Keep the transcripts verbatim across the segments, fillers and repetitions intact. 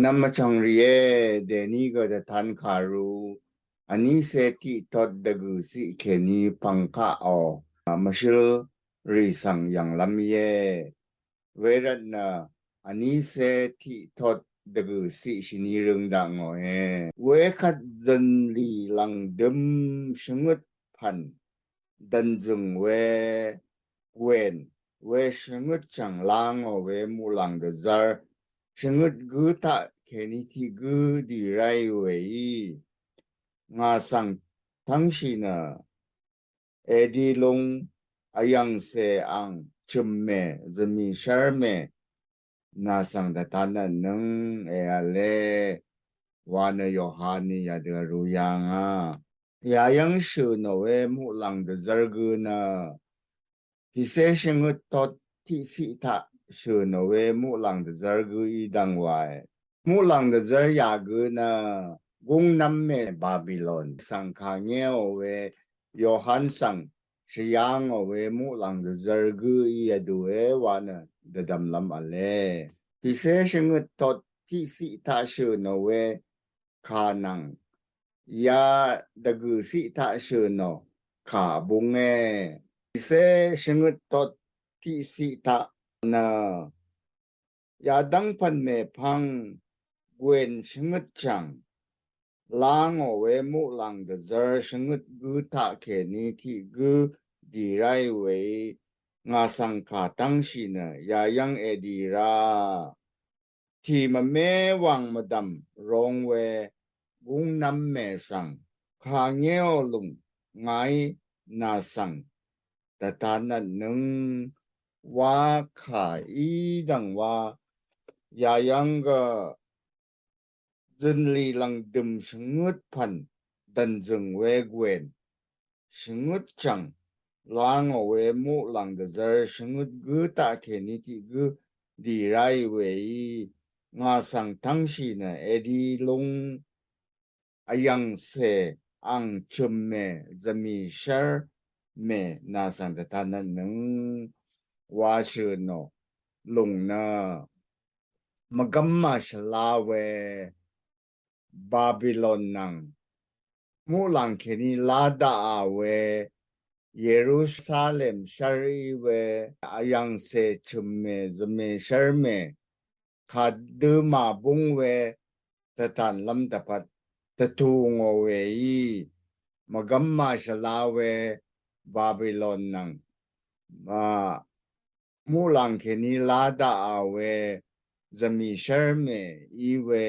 Nvm vchv̀ng rìé, dèní gø dvtan kàru vnícé tiqtot dvgø̀ ciq kèní pv̀ng kaqò mvshǿl rì svng yv̀nglv́m íe. Wervtnø vnícé tiqtot dvgø̀ ciq shìní røng dakngòe. Wekvt zø̀nlì lv̀ngdøm shvngøt pv̀n dv̀nzø̀ng we gwèn we shvngøt chv̀ng langò we muqlàng dvzv́r shvngøt gǿ taq kèní tiq gǿ dì ráì weí ngà svng tv́ngshì nø èdi lung vyv̀ngcè ang chø̀mmè zvmì shv́rmè nà svng dvtan vtnøng èv̄le wa nø Yohaní yadø vrū yàngà. Yayv́ng shø̀ nò we muqlàng dvzv́r gǿ nø tìcé shvngøt tot tiqciq taq shø̀ nò we muqlàng dvzv́r gǿ í dv̀ng wae. Muqlàng dvzv́r yà gǿ nø gúngnv́mmè Babilon svng kà ngéò we Yohan svng shvyá ngò we muqlàng dvzv́r gǿ í vdùe wa nø dvdv̀mlv́m v̄le. Tìcé shvngøt tot tiqciq taq shø̀ nò we kà nvng ya dvgø̀ ciq taq shø̀ nò kà búnge. Tìcé shvngøt tot tiqciq taq nø yadv́ng pv̀n mèpvng gwèn shvngøt chv̀ng langò we muqlàng dvzv́r shvngøt gǿ taq kèní tiq gǿ dì ráì weí ngà svng kà tv́ngshì nø yayv́ng èdi rá tì mvmé wàng mvdv̀m rong we gúngnv́mmè svng kà ngéò lùng ngàí nà svng dvtan vtnøng wa kà í dv̀ng wa yayv́ng gø zø̀nlì lv̀ngdøm shvngøt pv̀n dv̀nzø̀ng we gwèn shvngøt chv̀ng langò we muqlàng dvzv́r shvngøt gǿ taq kèní tiq gǿ dì ráì weí ngà svng tv́ngshì nø èdi lung vyv̀ngcè ang chø̀mmè zvmì shv́rmè nà svng dvtan vtnøng wa shø̀ nò lùng nø mvgv́m màshvla we Babilon nvng muqlàng kèní lá daqà we Yerusalem shv́r í we vyv̀ngcè chø̀mmè zvmè shv́rmè kadø màbúng we dvtanlv́m dvpvt dvtù ngò weí mvgv́m màshvla we Babilon nvng a muqlàng kèní lá daqà we zvmì shv́rmè í we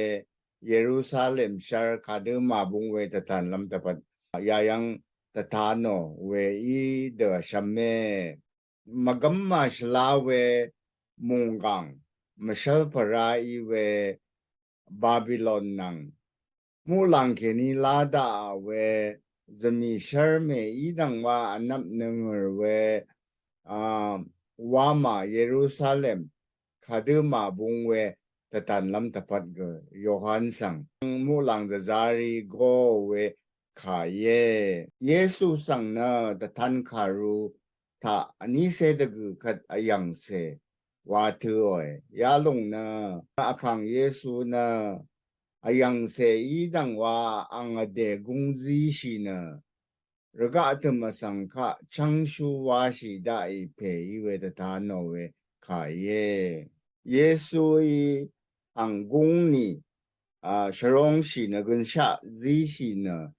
Yerusalem shv́r kadø màbúng we dvtanlv́m dvpvt yayv́ng dvtanò weí dø vshvme. Mvgv́m màshvla we mùnggàng mvshv́l pvrá í we Babilon nvng muqlàng kèní lá daqà we zvmì shv́rmè í dv̀ng wa vnvp nøngø̀r we a wamà Yerusalem kadø màbúng we dvtanlv́m dvpvt gø Yohan svng muqlàng dvzv́rí gó we kà íe. Yesu svng nø dvtan kàru taq vnícé dvgø̀ kvt vyv̀ngcè wa tøòe. Yalùng nø vkàng Yesu nø vyv̀ngcè í dv̀ng wa ang vdè gúng zíshì nø rvgaq tø̀m vsvng kaq chv́ngshú wáshì daqì pè í we dvtanò we kà íe. Yesuí ang gúng nì a shvróngshì nø gønshaq zíshì nø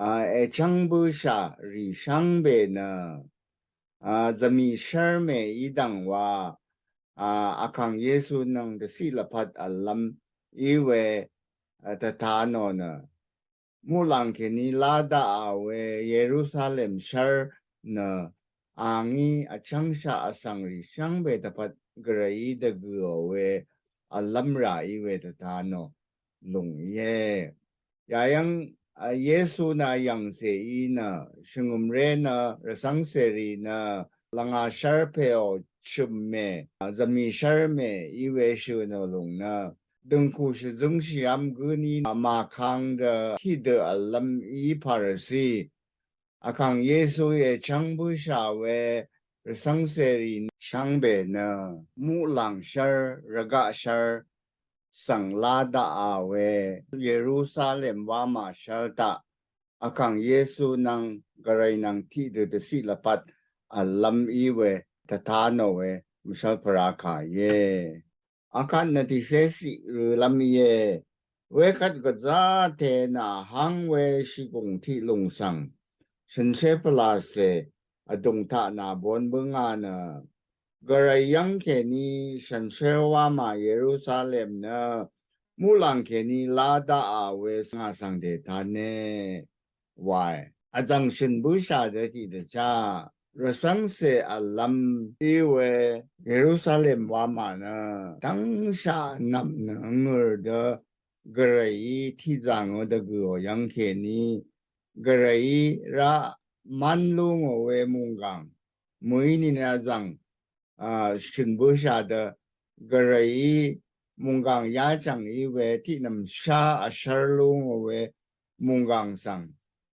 a èchv́ng bǿshà rì shvngbe nø a zvmì shv́rmè í dv̀ng wa a vkàng Yesu nvng dvciq lvpat v̀llv́m í we a dvtanò nø muqlàng kèní lá daqà we Yerusalem shv́r nø a ngí vchv́ngshaq vsvng rì shvngbe dvpvt gvrayí dvgø̀ò we v̀llv́m rà í we dvtanò lùng íe. Yayv́ng a Yesu nø vyv̀ngcè í nø shvngø̀mré nø rvcv́ngcèrì nø lvngà shv́r pèò chø̀mmè a zvmì shv́rmè í we shø̀ nò lùng nø dø̀ngkù shvzǿng shvyv́m gǿ ní màkang dø tiqdø v̀llv́m í Parasi vkàng Yesuí èchv́ng bǿshà we rvcv́ngcèrì shvngbe nø muqlàng shv́r rvgaq shv́r svng lá daqà we Yerusalem wamà shv́l taq Vkàng Yesu nvng Gvray nvng tiqdø dvciq lvpat v̀llv́m í we dvta nò we mvshv́l pvrá kà íe. Akvt nø tìcé ciq rølv́m íe. Wekvt gvzá te nø vháng we shìgùng tiq lùng svng shànshér pvlacè vdùng taq nà bon bǿngà nø Gvray yv́ng kèní shànshér wamà Yerusalem nø muqlàng kèní lá daqà we ngà svng dètané wae. Vzv̀ng shø̀n bǿshà dø tiqdvchá rvcv́ngcè v̀llv́m í we Yerusalem wamà nø dv́ngshaq vnvp nø ngø̀r dø Gvrayí tiqzàngø dvgø̀ò yv́ng kèní Gvrayí rá mán lú ngò we mùnggàng mø̀í nìnø vzv̀ng a, shø̀n bǿshà dø Gvrayí mùnggàng yáchv̀ng í we tiqnv̀mshá vshv́r lú ngò we mùnggàng svng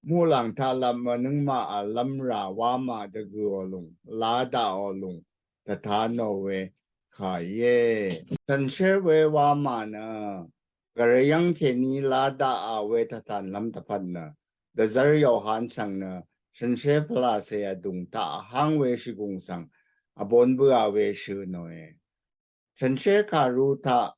muqlàng taq lvp nøngmaq v̀llv́m rà wamà dvgø̀ò lùng lá daqò lùng dvta nò we kà íe. Shànshér we wamà nø Gvray yv́ng kèní lá daqà we tvtànlv́m dvpvt nø dvzv́r Yohan svng nø shànshér pvlacè vdùng taq vháng we shìgùng svng vbon bǿà we shø̀ nòe. Shànshér kàru taq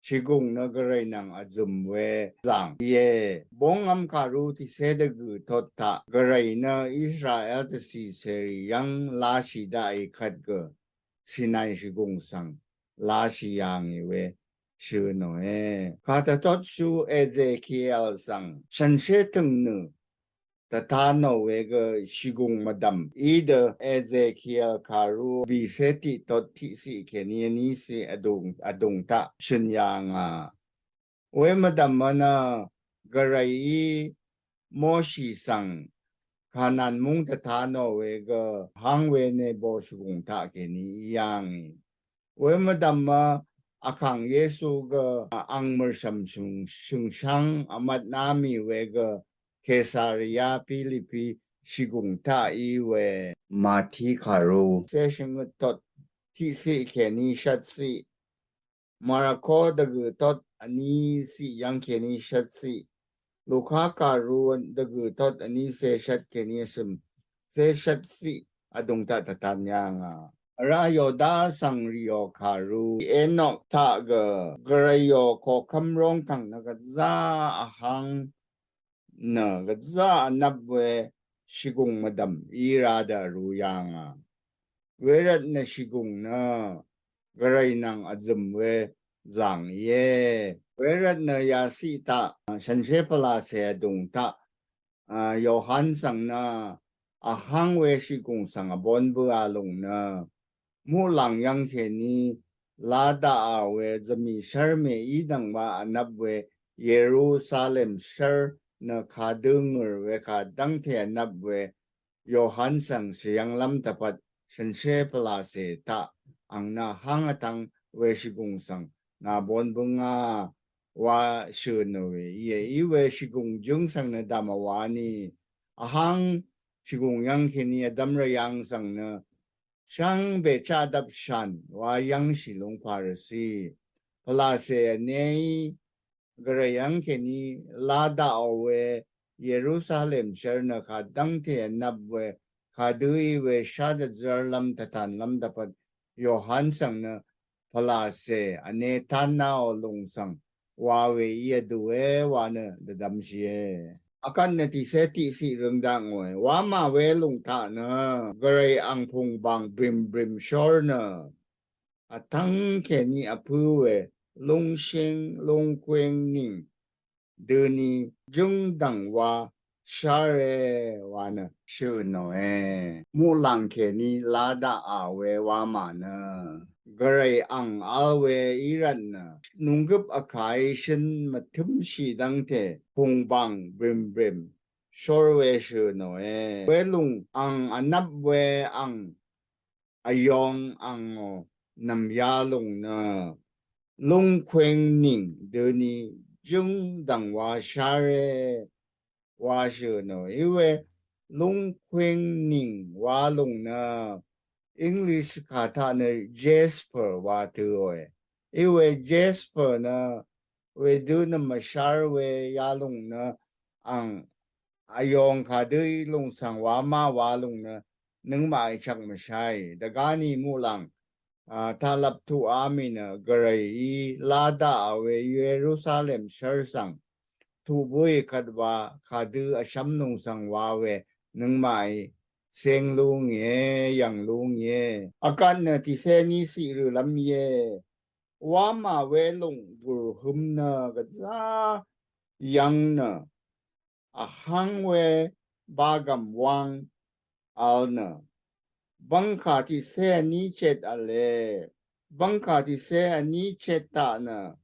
shìgùng nø Gvray nvng vzø̀m we zàng íe. Bóngvm kàru tìcé dvgø̀ tot taq Gvray nø Israel dvcì cèrì yv́ng láshì daqì kvt gø Sinai shìgùng svng láshì yà ngì we shø̀ nòe. Kàdvtotshú Ezekiel svng shànshér tø̀ng nø dvta nò we gø shìgùng mvdv̀m í dø Ezekiel kàru bìcé tiqtot tiqciq kèní vní ciq vdùng, vdùng taq shø̀n yà ngà. We mvdv̀mø nø Gvrayí Moshi svng Kanan múng dvta nò we gø vháng we Nebo shvgùng taq kèní í yà ngì. We mvdv̀mø Vkàng Yesu gø ang mø̀rshv̀m shø̀ng, shø̀ngshv́ng vmvtná mì we gø Kesaria Pilipi shìgùng taq í we Mati kàru cé shvngøt tot tiqciq kèní shvtciq Marako dvgø̀ tot vní ciq yv́ng kèní shvtciq. Luka kàru dvgø̀ tot vní cé shvt kèní vsø̀m cé shvtciq vdùng taq dvtan yà ngà. Vrá Yoda svng rìò kàru Enok taq gø Gvrayò koqkv́m róngtv̀ng nø gvzá vháng nø gvzá vnvp we shìgùng mvdv̀m í rá dø vrū yà ngà. Wervt nø shìgùng nø Gvray nvng vzø̀m we zàng íe. Wervt nø yaciq taq shànshér pvlacè vdùng taq a, Yohan svng nø vháng we shìgùng svng vbon bǿà lùng nø muqlàng yv́ng kèní lá daqà we zvmì shv́r mèí dv̀ngwa vnvp we Yerusalem shv́r nø kadø ngø̀r we kà dv́ngte vnvp we Yohan svng shvyv̄nglv́m dvpvt shànshér pvlacè taq ang nø vháng vtvng we shìgùng svng nà bon bǿngà wa shø̀ nò we íe. Í we shìgùng jǿng svng nø dv̀m vwà nì vháng shìgùng yv́ng kèní vdv́m rvyv̄ng svng nø shvngbe chaqdvp shàn wa yv́ngshì lúng pà rvcì. Pvlacè vnéí Gvray yv́ng kèní lá daqò we Yerusalem shv́r nø kà dv́ngte vnvp we kadø í we shá dvzv́rlv́m tvtànlv́m dvpvt Yohan svng nø pvlacè vne tánnáò lùng svng wa we í vdùe wa nø dvdvmshìe. Akvt nø tìcé tiqciq røng dakngòe. Wamà welùng taq nø Gvray ang pùngbàng brìmbrìm shór nø vtv́ng kèní vpǿ we lúngshíng lúngkwíng nìng døni jǿng dv̀ngwa sháre wa nø shø̀ nòe. Muqlàng kèní lá daqà we wamà nø Gvray ang vl we í rvt nø nunggøp vkàí shøn mvtǿmshì dv́ngte pùngbàng brìmbrìm shór we shø̀ nòe. Welùng ang vnvp we ang vyong angò nv̀myalùng nø lúngkwíng nìng døni jǿng dv̀ngwa sháre wa shø̀ nò. Í we lúngkwíng nìng wa lùng nø English kà taq nø jasper wa tøòe. Iwe jasper nø wedø nø mvshar we yalung nø ang ayong kadø í lungsvng wama wa lung nø nøngmaq í chvk mvshaì. Dvgani muqlang a, talap tuq ami nø gvray í lada awe Yerusalem shar svng tuq bui kvt wa kadø asham lungsvng wa we nøngmaq í seng lung ye, yang lung ye. Akat nø tiseni siq rø lam ye. Wama we lung gur hum nø gvza yang nø ahang we bagam wang al nø bvngka tiq se ani chet ale. Bvngka tiq se ani chet taq nø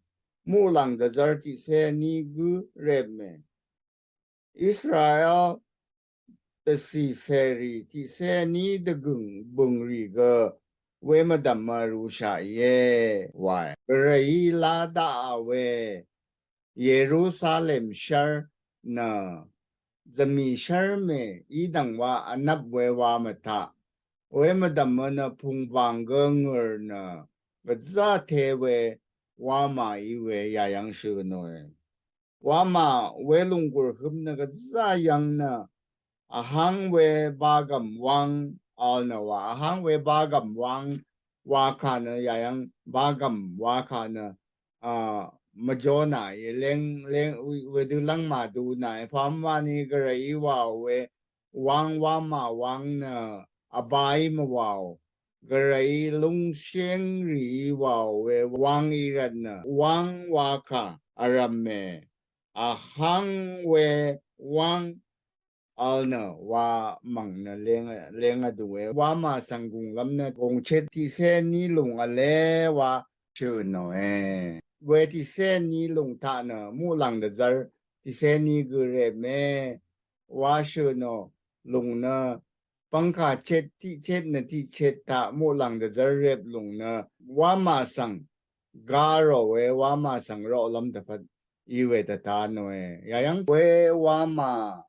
muqlang dvzar tiq se ani gø rep me. Israel dvsi seri tiq se ani dvgøng bøngri gø we mvdvm mvrusha ye wae. Gvray í lada awe Yerusalem shar nø zvmi shar me í dvng wa anap we wa mvtaq we mvdvm nø pungvang gø ngør nø gvza te we wama í we yayang shø nø e. Wama we lung gur hum nø gvza yang nø ahang we bagam wang al nø wa ahang we bagam wang wa ka nø yayang bagam wa ka nø a mvjona ye leng leng wedø lang ma du na e pam wa ni gvray í wa we wang wama wang nø abai mvwao. Gvray lungshengrì í wao we wang í rvt nø wang wa ka aram me. Ahang we wang al nø wa mvng nø leng leng adu we wama svng gung lam nø gongchet tiq se ani lung ale wa shø nø e. We tiq se ani lung taq nø muqlang dvzar tiq se ani gø rep me wa shø nø lung nø bvngka chet tiq chet nø tiq chet taq muqlang dvzar rep lung nø wama svng garo we wama svng roq lam dvpvt í we dvta nø e. Yayang we wama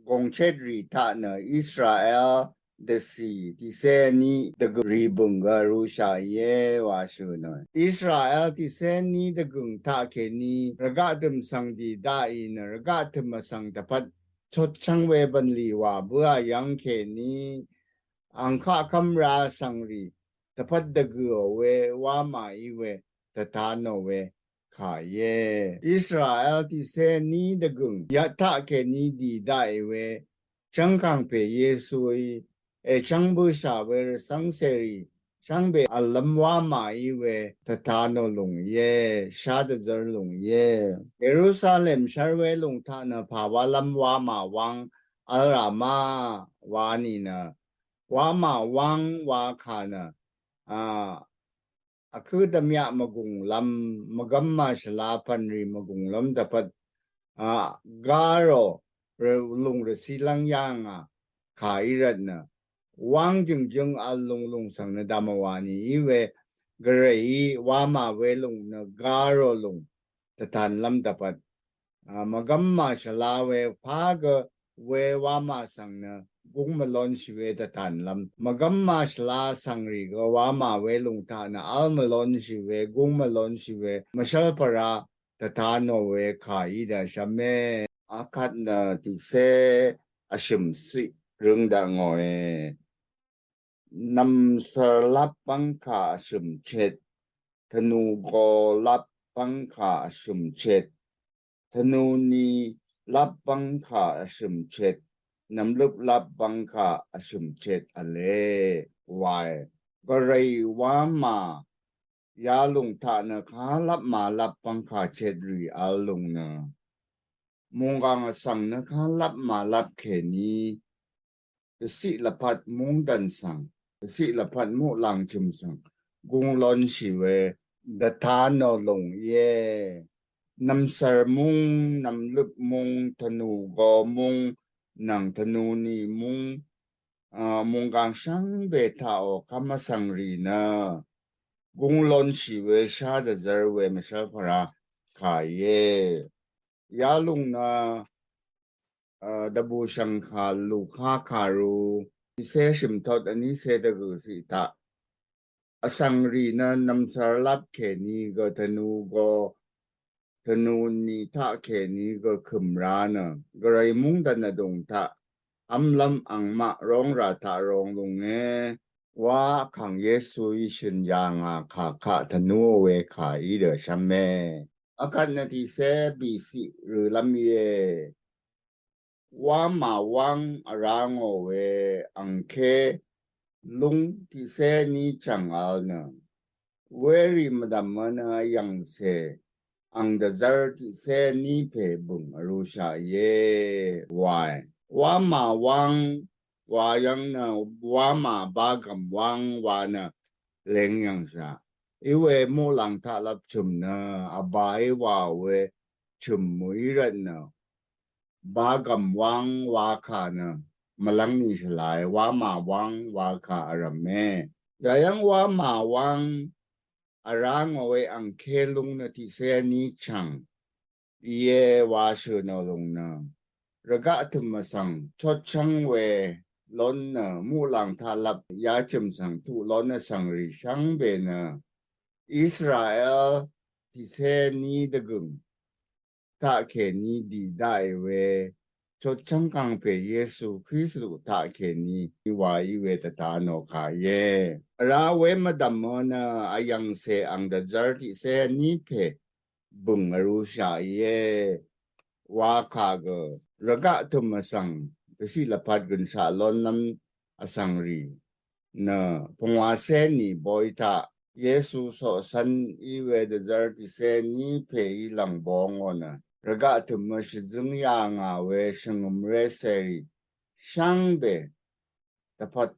gongchet rì taq nø Israel dvsi tiq se ani dvgø rì bøng gø rusha ye wa shø nø e. Israel tiq se ani dvgøng taq keni rvgaq tøm svng di daqì nø rvgaq tøm vsvng dvpvt chotchvng we bvnlì wa bøa yang keni angkaq kvmra svngrì dvpvt dvgø we wama í we dvta nø we ka ye. Israel tiq se ani dvgøng yaq taq keni di daqì we chvngkangpe Yesu í e chvng bøsha we rvsvng seri chvngbe alam wama í we dvta nø lung ye, sha dvzar lung ye. Yerusalem shar we lung taq nø pawa lam wama wang al rama wa ni nø wama wang wa ka nø a akø dvmyaq mvgung lam mvgvm mashvla pvnrì mvgung lam dvpvt a garo lung rvsi lang yanga ka í rvt nø wang jøngjøng al lung lung svng nø dvmvwa ni í we gvray í wama we lung nø garo lung dvtan lam dvpvt a mvgvm mashvla we pa gø we wama svng nø gung mvlonshi we dvtan lam mvgvm mashvla svngrì gø wama we lung taq nø al mvlonshi we gung mvlonshi we mvshvl pvra dvta nø we ka í dvshvme. Akat nø tiq se ashøm siq røng daq ngò e. Nvmsvr lap bvngka ashøm chet, tvnu go lap bvngka ashøm chet, tvnu ni lap bvngka ashøm chet, nvmløp lap bvngka ashøm chet ale wa e. Gvray wama yalung taq nø kalap malap bvngka chet rì al lung nø munggang vsvng nø kalap malap keni dvsiq lvpat mungdvn svng dvsiq lvpat muqlang chø̀m svng gung lonshi we dvta nø lung ye. Nvmsvr mung, nvmløp mung, tvnu go mung, nvng tvnu ni mung a munggang shvngbe taqò kvm vsvngrì nø gung lonshi we sha dvzar we mvshvl pvra ka ye. Yalung nø a dvbù shvngka Luka karu tiq se shø̀m tot ani se dvgø siq taq vsvngrì nø nv̀msvr lap kèní gø tvnu go tvnu ni taq kèní gø kø̀m ra nø gvray mungdvn vdùng taq vmlv́m angmaq rong ra taq rong lúnge wa kàng Yesuí shø̀n yà ngà kà kaq tvnu we kà í dø shvme. Akvt nø tiqsé bìsiq rølv́m íe. Wamà wang vrá ngò we angké lúng tiqsé ní chv̀ng vl nø werì mvdv̀m nø vyv̀ngcè ang dvzv́r tiqsé ní pè bø̀ng vrūshaq íe wae. Wamà wang wa yv́ng nø wamà bagv̀m wang wa nø leng yv̀ngshaq. Iwe muqlàng taq lvp chø̀m nø vbà í wa we chø̀m mø̀í rvt nø bagv̀m wang wa kà nø mvlv́ng ni shvlae wamà wang wa kà vrv̀me. Yayv́ng wamà wang vrá ngò we angké lúng nø tiqsé ní chv̀ng íe wa shø̀n ò lúng nø rvgaq tø̀m vsvng chotchv́ng we lón nø muqlàng taq lvp yachø̀m svng tuq lón vsvngrì shvngbe nø Israel tiqsé ní dvgø̀ng taq kèní dì daqì we chotchv́ng kàngpè Yesu Kristu taq kèní wa í we dvta nò kà íe. Vrá we mvdv̀m nø vyv̀ngcè ang dvzv́r tiqsé ní pè bø̀ng vrūshaq íe wa kà gø rvgaq tø̀m vsvng dvciq lvpat gø̀nshaq lónlv́m vsvngrì nø pungwàcé nì boy taq Yesu coqcv́n í we dvzv́r tiqsé ní pè í lv̀ng bong ò nø rvgaq tø̀m mø shvzǿng yà ngà we shvngø̀mré cèrì shvngbe dvpvt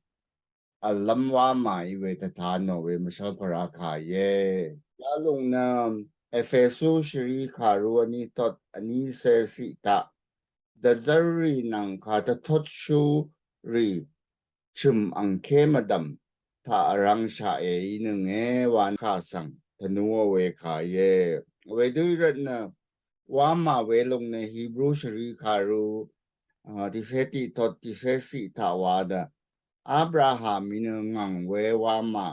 vlv́m wamà í we dvta nò we mvshv́l pvrá kà íe. Yalùng nø Efesu shvrì kàrú vní tot vní cé ciq taq dvzv́rrì nvng kà dvtotshúrì chø̀m angké mvdv̀m taq vrvng shaq èínønge wa kà svng tvnuò we kà íe. Wedø í rvt nø wamà welùng nø Hebru shvrì kàrú tiqsé tiq tot tiqsé ciq taq wa dø Abraham í nø ngv̀ng we wamà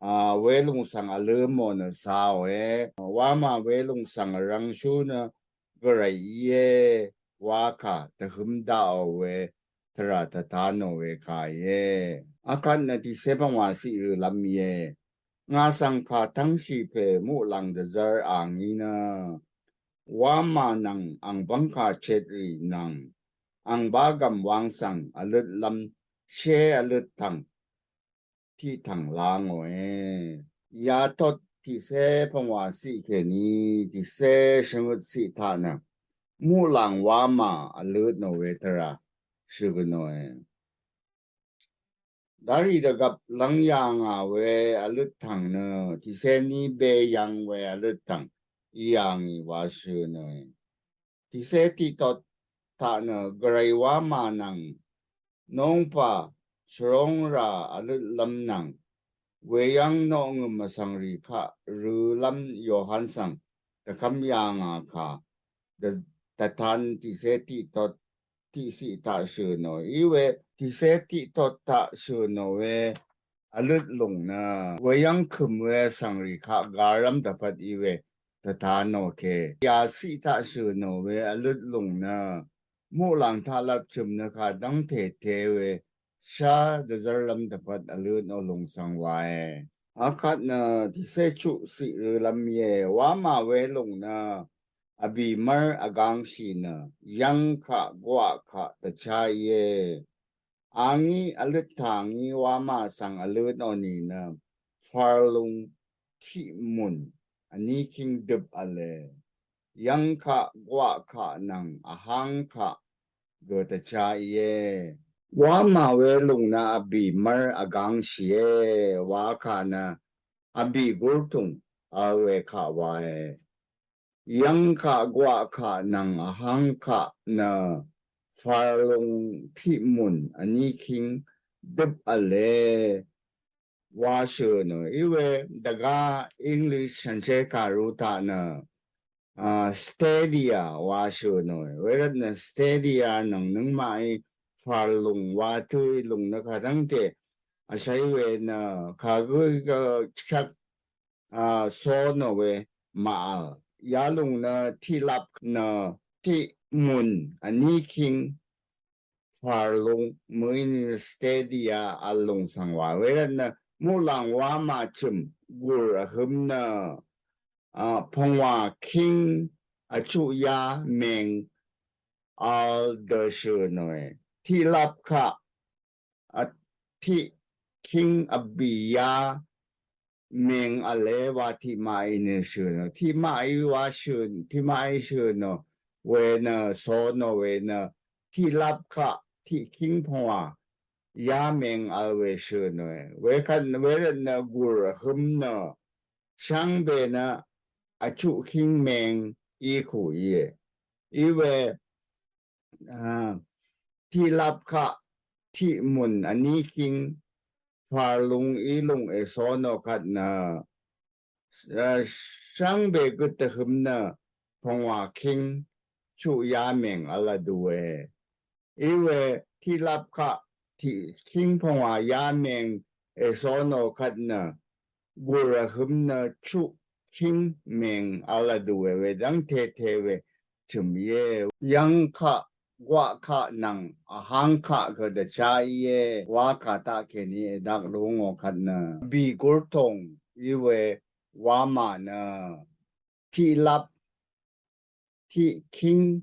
a welùng svng vlǿ mò nø cāòe. Wamà welùng svng vrvngshú nø gvray íe wa kà dvhøm daqò we tvrà dvta nò we kà íe. Akvt nø tiqsé pvngwà ciq rølv́m íe. Ngà svng kà tv́ngshì pè muqlàng dvzv́r a ngí nø wamà nvng ang bv́ngkà chetrì nvng ang bagv̀m wang svng vløtlv́m shé vløt tvng tiqtv̀ng la ngòe. Yatot tiqsé pvngwà ciq kèní tiqsé shvngøt ciq taq nø muqlàng wamà vløt nò we tvrà shø̀ gø nòe. Darì dvgvp lv́ng yà ngà we vløt tv̀ng nø tiqsé ní be yvng we vløt tv̀ng í yà ngì wa shø̀ nòe. Tiqsé tiq tot taq nø gvray wamà nvng nongpà shvrong rà vløtlv́m nvng weyv́ng noqngø̀m vsvngrì kaq rølv́m Yohan svng dvkv́m yà ngà kà dvtan tiqsé tiq tot tiq ciq taq shø̀ nò í we tiqsé tiq tot taq shø̀ nò we vløt lùng nø weyv́ng kø̀m we vsvngrì kaq garv́m dvpvt í we dvta nò ke. Yaciq taq shø̀ nò we vløt lùng nø muqlàng taq lvp chø̀m nø kà dv́ngte te we shá dvzv́rlv́m dvpvt vløt nò lùng svng wae. Akvt nø tiqsé chuq ciq rølv́m íe. Wamà welùng nø vbì mv́r vgangshì nø yv́ng kaq gwaq kaq dvchá íe. A ngí vløt tà ngí wamà svng vløt nò nìnø farlung tiqmùn vní kíng døp v̄le. Yv́ng kaq gwaq kaq nvng vháng kaq gø dvchá íe. Wamà welùng nø vbì mv́r vgangshìe wa kà nø vbì gurtùng vl we kaq wae. Yv́ng kaq gwaq kaq nvng vháng kaq nø farlung tiqmùn vní kíng døp v̄le wa shø̀ nø í we dvgá English shànshér kàrú taq nø a stadia wa shø̀ nòe. Wervt nø stadia nvng nøngmaqí farlùng wa tø í lùng nø kà dv́ngte vshaí we nø kagǿí gø chvkvt a, sónò we màvl. Yalùng nø tiqlap nø tiqmùn vní king pàrlung mø̀í ni stadia vl lùng svng wa. Wervt nø muqlàng wamà chø̀m gùr vhøm nø a, pvngwà king vchuq yá meng vl dø shø̀nòe. Tiqlap kaq a, tiq king vbì yá meng vle wa tiqmaqí nø shø̀nò. Tiqmaqí wa shø̀n, tiqmaqí shø̀nò. We nø sónò we nø tiqlap kaq tiq king pvngwà yá meng vl we shø̀nòe. Wekvt, wervt nø gùr vhøm nø shvngbe nø vchuq king meng í kù íe. Íwe a, tiqlap kaq tiqmùn vní king pàrlung í lùng èsónò kvt nø a, shvngbe gøt dvhøm nø pvngwà king chuq yá meng vl vdùe. Íwe tiqlap kaq tiq king pvngwà yá meng èsónò kvt nø gùr vhøm nø chuq king meng vl vdùe. Wedv́ngte te we chø̀m íe. Yv́ng kaq gwaq kaq nvng vháng kaq gø dvchá íe. Wa kà taq kèní èdak lú ngò kvt nø vbì gurtòng íwe wamà nø tiqlap tiq king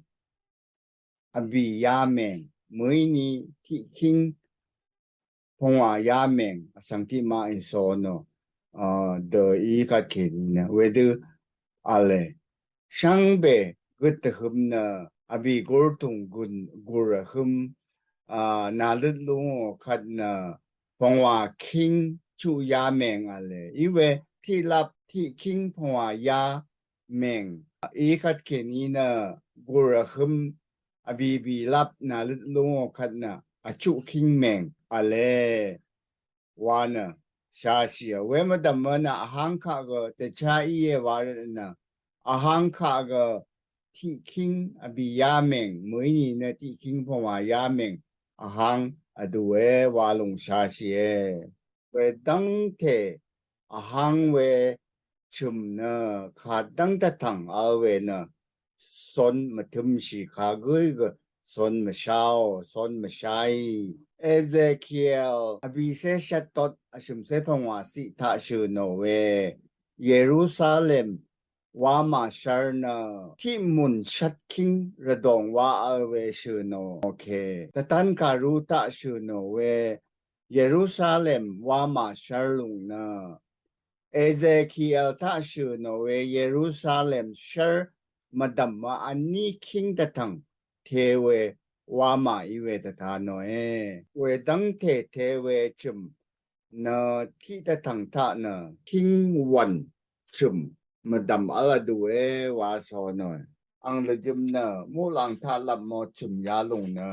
vbì yá meng mø̀í ni tiq king pvngwà yá meng vsvng tiqmaq èsónò a, dø í kvt kèní nø wedø vle. Shvngbe gøt dvhøm nø vbì gurtùng gùn gùr vhøm a, nà løt lú ngò kvt nø pvngwà king chuq yá meng vle. Íwe tiqlap tiq king pvngwà yá meng í kvt kèní nø gùr vhøm vbìbì lap nà løt lú ngò kvt nø vchuq king meng vle wa nø shashìe. We mvdv̀m nø vháng kaq gø dvchá íe wa rvt nø vháng kaq gø tiq king vbì yá meng mø̀í ni nø tiq king pvngwà yá meng vháng vdùe wa lùng shashìe. Wedv́ngte vháng we chø̀m nø kadv́ng dvtv̀ng vl we nø cón mvtømshì kagǿí gø cón mvsháò, cón mvsháì. Ezekiel vbìcé shvttot vshø̀mcé pvngwà ciq taq shø̀nò we Yerusalem wamà shvr nø tiqmùn shvtkíng rvdòng wa vl we shø̀nò. Oke. Dvtan kàru taq shø̀nò we Yerusalem wamà shvr lùng nø Ezekiel taq shø̀nò we Yerusalem shvr mvdv̀m wa vní kíng dvtv̀ng te we wamà í we dvta nòe. Wedv́ngte te we chø̀m nø tiq dvtv̀ng taq nø kíng wv̀n chø̀m mvdv̀m vl vdùe wa sónòe. Ang lvjøm nø muqlàng taq lvpmo chø̀m yalùng nø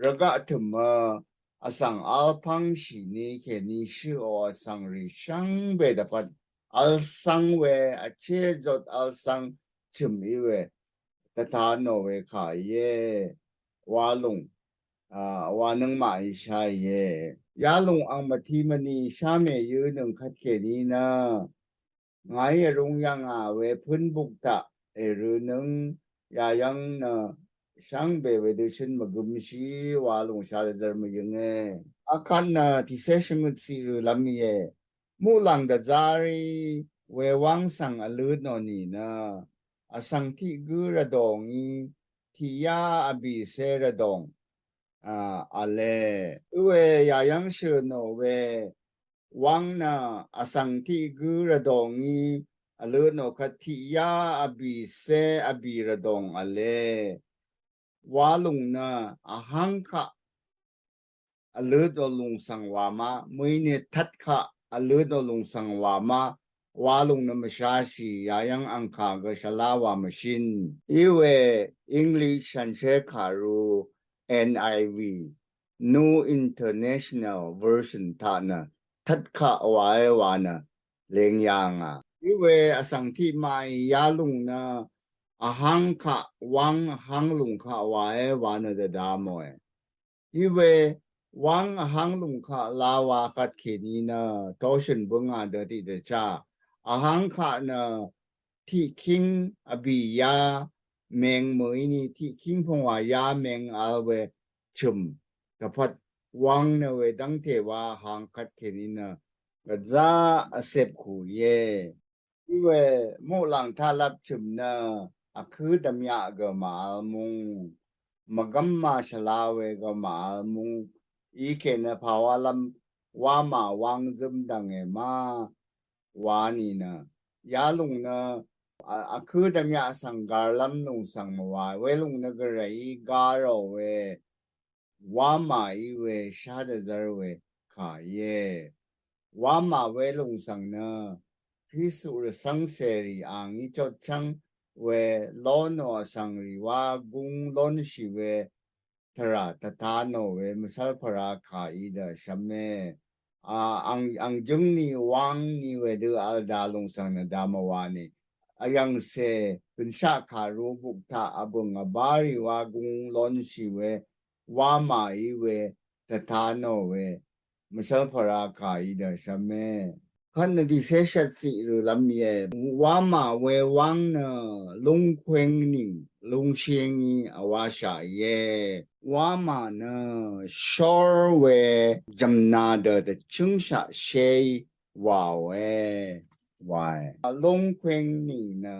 rvgaq tø̀mø vsvng vl pv́ngshì ni kèní shøqò vsvng rì shvngbe dvpvt vl svng we vché jot vl svng chø̀m í we dvta nò we kà íe. Wa lùng a, wa nøngmaq í sháìe. Yalùng ang mvti mvni shámè yø nøng kvt kèní nø ngàí vrung yv̀ngà we pǿnbuk taq èrø̄nøng yayv́ng nø shvngbe wedø shøn mvgømshì wa lùng shadvzvr mvyønge. Akvt nø tìcé shvngøt ciq rø̀lv́m íe. Muqlàng dvzá rí wewáng svng vløtnò nìnø vsvng tiq gǿ rvdòngí tiqyá vbìcé rvdòng a, vle. Øwe yayv́ng shø̀nò we wáng nø vsvng tiq gǿ rvdòngí vløtnò kvt tiqyá vbìcé vbì rvdòng vle. Wa lùng nø vháng kaq vløtnò lùng svng wà ma, mø̀í ni tvt kaq vløtnò lùng svng wà ma, wa lùng nø mvshashì yayv́ng angkà gø shvlá wà mvshín. Íwe English shanshér kàru N I V, New International Version taq nø tvt kaq wàé wa nø leng yà ngà. Íwe vsvng tiqmaqí yalùng nø vháng kaq wáng vháng lùng kaq wàé wa nø dvda mòe. Íwe wáng vháng lùng kaq lá wa kvt kèní nø toshø̀n bǿngà dø tiqdvchá vháng kaq nø tiqkíng vbì yá meng mø̀íní tiqkíng pvngwà yá meng vl we chø̀m dvpvt wáng nø wedv́ngte wa vháng kvt kèní nø gvzá vsep kù íe. Iwe muqlàng taq lap chø̀m nø vkǿ dvmyaq gø màvl mung, mvgv́m màshvla we gø màvl mung, ikè nø pàwalv́m wamà wang zømdv̀nge ma wa nìnø yalùng nø vkǿ dvmyaq svng garlv́m lùng svng mvwa welùng nø gvrayí garò we wamà í we shá dvzv́r we kà íe. Wamà welùng svng nø Kristu rvcv́ng cèrì angí chotchv́ng we lónò vsvng rì wá gúng lónshì we tvrà tvta nò we mvcv́l pvrà kà í dø shvme. A, ang, ang jøngni wang ni wedø vl da lùng svng nø da mvwa ni. Vyv̀ngcè gønshaq kàru buk taq vbø̀ng vbá rì wá gúng lónshì we wamà í we tvta nò we mvcv́l pvrà kà í dø shvme. Kvt nø dìcé shvtciq rølv́m íe. Wamà we wáng nø lúngkwéng nìng lúngshíng í vwashaq íe. Wamà nø shór we jv̀mnà dø dvchǿngshaq shé í wàòe wae. Lúngkwéng nìng nø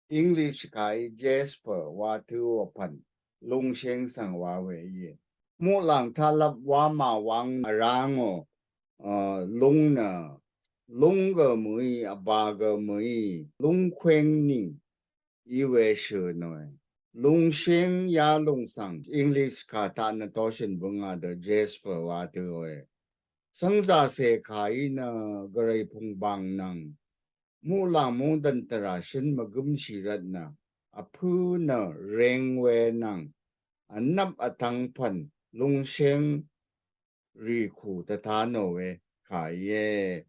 English kàí jasper wa tø̄ vpv̀n lúngshíng svng wa we íe. Muqlàng taq lvp wamà wang vrá ngò, a, lúng nø, lúng gø mø̀í, vba gø mø̀í, lúngkwéng nìng í we shø̀ nòe. Lúngshíng yalùng svng English kà taq nø toshø̀n bǿngà dø jasper wa tø̄òe. Cv́ngzàcè kàí nø gvray pùngbàng nvng muqlàng mungdv̀n tvrà shǿn mvgǿmshì rvtnø vpǿ nø reng we nvng vnvp vtvng pv̀n lúngshíng rì kù dvta nò we kà íe.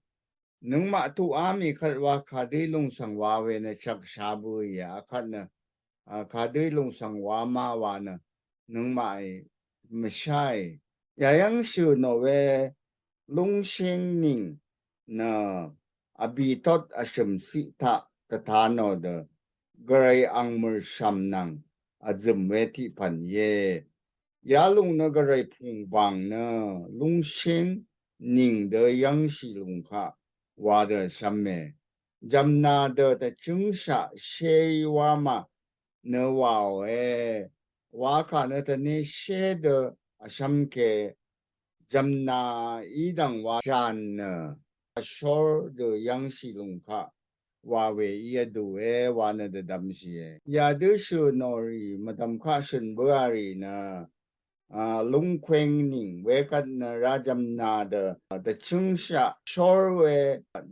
Nøngmaq tuqá mì kvt wa kadø í lùng svng wa we nø chvk sha bø íe. Akvt nø, a, kadø í lùng svng wa ma wa nø nøngmaqí mvsháì. Yayv́ng shø̀ nò we lúngshíng nìng nø vbìtot vshø̀m ciq taq dvta nò dø gvray ang mø̀rshv̀m nvng vzø̀m we tiq pv̀n íe. Yalùng nø gvray pùngbàng nø lúngshíng nìng dø yv́ngshì lùng kaq wa dø shvme. Jv̀mnà dø dvchǿngshaq shé í wamà nø wàòe. Wakà nø tvni shé dø vshv́m ke jv̀mnà í dv̀ng wa shàn nø vshór dø yv́ngshì lùng kaq wa we í vdùe wa nø dvdvmshìe. Yadø shø̀ nò rì mvdv̀m kaq shø̀n bǿà rì nø, a, lúngkwéng nìng wekvt nø rá jv̀mnà dø dvchǿngshaq shór we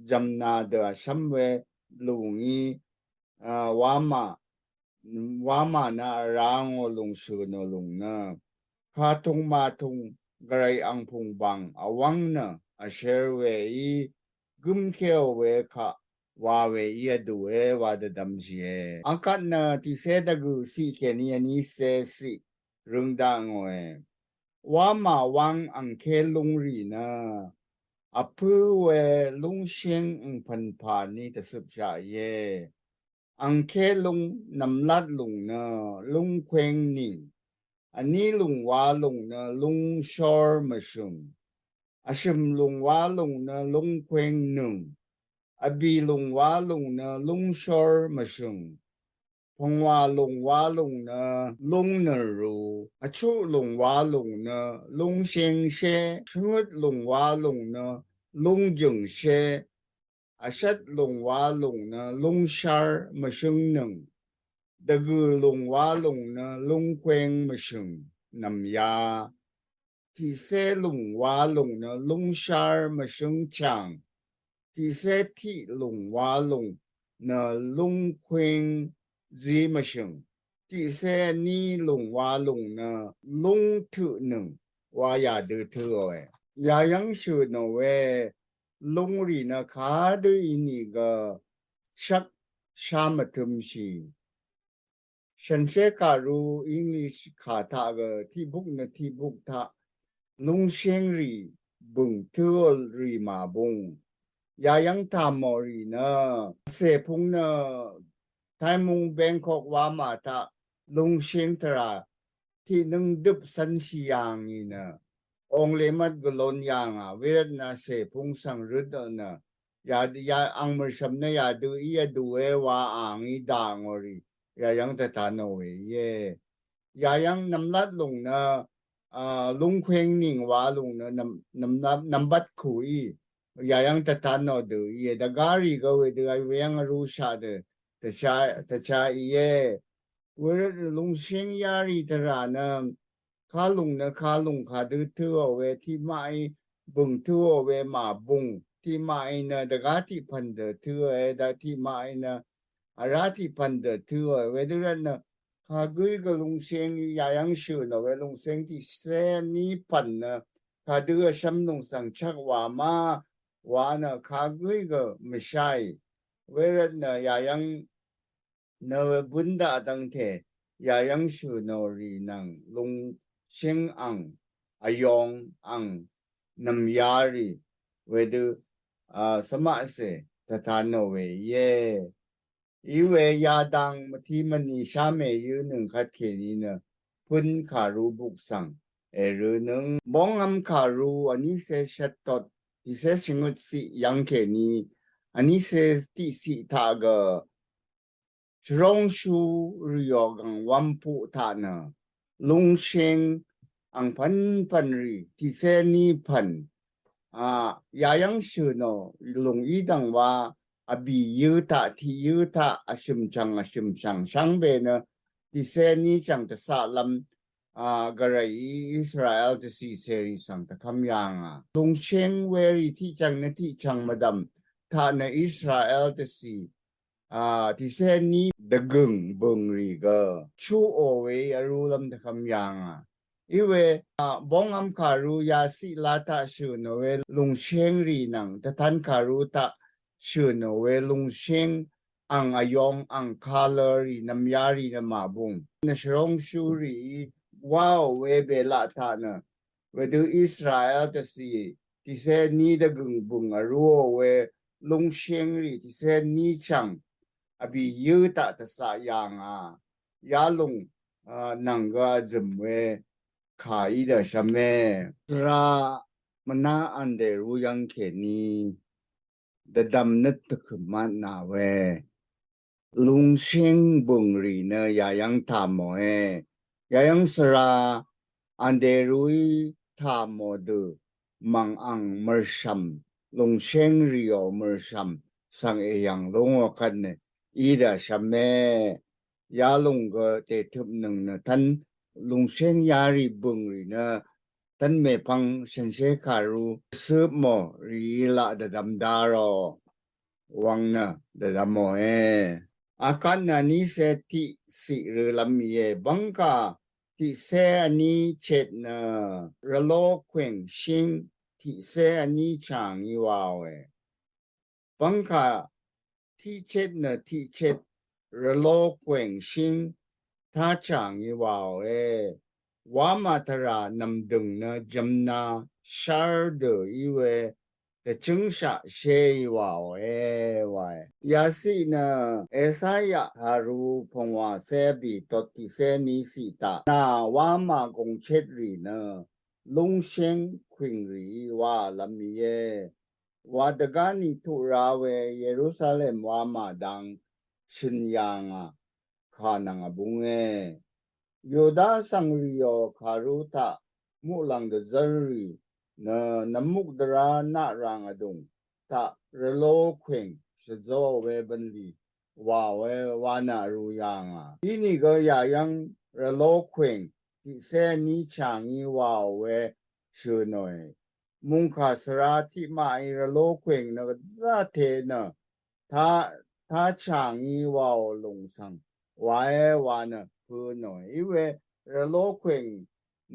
jv̀mnà dø vshv́m we lùngí, a, wamà wamà nø vrá ngò lùng shø̀ nò lùng nø kàtùng màtùng gvray ang pùngbàng vwv́ng nø vshér we í gǿmkéò we kaq wa we í vdùe wa dvdvmshìe. Akvt nø tiqcé dvgø̀ ciq kèní vní cé ciq røng dakngòe. Wamà wang angké lúngrì nø vpǿ we lúngshíng angpv̀n pà ní dvcøpshaq íe. Angké lúng nv̀mlat lùng nø lúngkwéng nìng. Vní lùng wa lùng nø lúngshór mvshø̀ng. Vshø̀m lùng wa lùng nø lúngkwéng nø̀ng. Vbì lùng wa lùng nø lúngshór mvshø̀ng. Pvngwà lùng wa lùng nø lúngnø̀rú. Vchuq lùng wa lùng nø lúngshíngshé. Shvngøt lùng wa lùng nø lúngjø̀ngshé. Vshvt lùng wa lùng nø lúngshár mvshǿng nø̀ng. Dvgø̀ lùng wa lùng nø lúngkwéng mvshø̀ng nv̀mya. Tiqcé lùng wa lùng nø lúngshár mvshǿng chàng. Tiqcé tiq lùng wa lùng nø lúngkwéng zí mvshø̀ng. Tiqcé vní lùng wa lùng nø lúngtøqnø̀ng wa yàdø tøòe. Yayv́ng shø̀ nò we lúngrì nø kadø ínìgø shvk shá mvtø̄mshì. Shànshér kàru English kà taq gø tiqbuk nø tiqbuk taq lungshéng rì bø̀ng tǿò rì màbung. Yayv́ng tàmò rì nø cèpung nø Taimung Bangkok wamà taq lungshéng tvrà tiqnǿng døp cv́nshì yà ngì nø ongle mvt gvlon yà ngà wervt nø cèpung svng røt nø ya, ya ang mø̀rshv̀m nø yadø í vdùe wa a ngí dà ngò rì yayv́ng tvtanò we íe. Yayv́ng nvmlat lùng nø a lungkweng nìng wa lùng nø nvm, nvmlat nvmbat kù í yayv́ng tvtanò dø íe. Dvgá rì gø wedø a weyv́ng vrúshaq dø tvcha, tvcha íe. Wervt lungshéng yarì tvrà nø kalùng nø kalùng kadø tøò we tiqmaqí bø̀ng tøò we màbung tiqmaqí nø dvgá tiqpv̀n dø tøò we da tiqmaqí nø vrá tiqpv̀n dø tøò we wedø rvt nø kagǿí gø lungshéng yayv́ng shø̀nò we lungshéng tiqcé ní pv̀n nø kadø vshv́m lùng svng chvk wà má wa nø kagǿí gø mvsháì. Wervt nø yayv́ng nø we bǿn daq dvngte yayv́ng shø̀nò rì nvng lungshéng ang vyong ang nv̀myarì wedø a svmaqcè tvtanò we íe. Iwe yadang mvti mvni shámè yø nøng kvtkèní nø pø̄n kàru buk svng èrø̄nøng bóngvm kàru vnícé shvttot tiqcé shvngøt ciq yv́ngkèní vnícé tiqciq taq gø shvróngshú rìò gv̀ng wv̄mpuq taq nø lungshéng angpv̄npv̀n rì tiqcé ní pv̀n a yayv́ng shø̀nò lùng í dv̀ng wa vbì yø taq tiq yø taq vshø̀m chv̀ng vshø̀m chv̀ng shvngbe nø tiqcé ní chv̀ng tvcaqlv́m a gvray í Israel dvcì cèrì svng tvkv́m yà ngà. Lungshéng werì tiqchv̀ng nø tiqchv̀ng mvdv̀m taq nø Israel dvcì a tiqcé ní dvgø̀ng bø̀ng rì gø chuqò we vrúlv́m tvkv́m yà ngà. Iwe a bóngvm kàru yaciq la taq shø̀nò we lungshéng rì nvng tvtan kàru taq shø̀nò we lungshéng ang vyong ang kalørì nv̀myarì nø màbung nø shvróngshúrìí wáò we bèlaq taq nø wedø Israel dvcì tiqcé ní dvgø̀ng bø̀ng vrúò we lungshéng rì tiqcé ní chv̀ng vbì yø taq tvcaq yà ngà. Yalùng a nvng gø vzø̀m we kà í dvshvme. Svra mvná vndèrú yv́ngkèní dvdvm nøt tvkø̀m matnà we lungshéng bø̀ng rì nø yayv́ng tàmòe. Yayv́ng svra vndèrúí tàmò dø mv̀ng ang mø̀rshv̀m lungshéng rìò mø̀rshv̀m svng èyv̀ng lúngò kvt nø í dvshvme. Yalùng gø dètøpnøng nø tv́n lungshéng yarì bø̀ng rì nø tv́n mèpvng shànshér kàru cøpmò rìí laq dvdvm darò wvng nø dvdvmòe. Akvt nø vnícé tiqciq rølv́m íe. Bv́ngkà tiqcé vní chet nø rvló kwèng shíng tiqcé vní chà ngí waòe. Bv́ngkà tiqchet nø tiqchet rvló kwèng shíng tá chà ngí waòe. Wamà tvrà nv̀mdø̀ng nø jvmna shár dø í we dvchǿngshaq shéí waòe wae. Yaciq nø Esaya kàru pvngwàcé vbì tot tiqcé ní ciq taq nà wamà gòngchet rì nø lúngshíng kwìng rìí wàlv́m íe. Wa dvgáni tuq ra we Yerusalem wamà dang shø̀n yà ngà kà nvng vbúnge. Yuda svng rìò kàru taq muqlàng dvzv́r rì nø nvmuk dvrá naqràng vdùng taq rvló kwèng shvzó we bv̀nlì wàòe wa nø vrū yà ngà. Inìgø yàyv́ng rvló kwèng tiqcé vní chà ngí wàò we shø̀nòe. Mùngkà svra tiqmaqí rvló kwèng nø gvzá te nø tá, tá chà ngí wàò lùng svng wae wa nø hø̄ nòe. Iwe rvló kwèng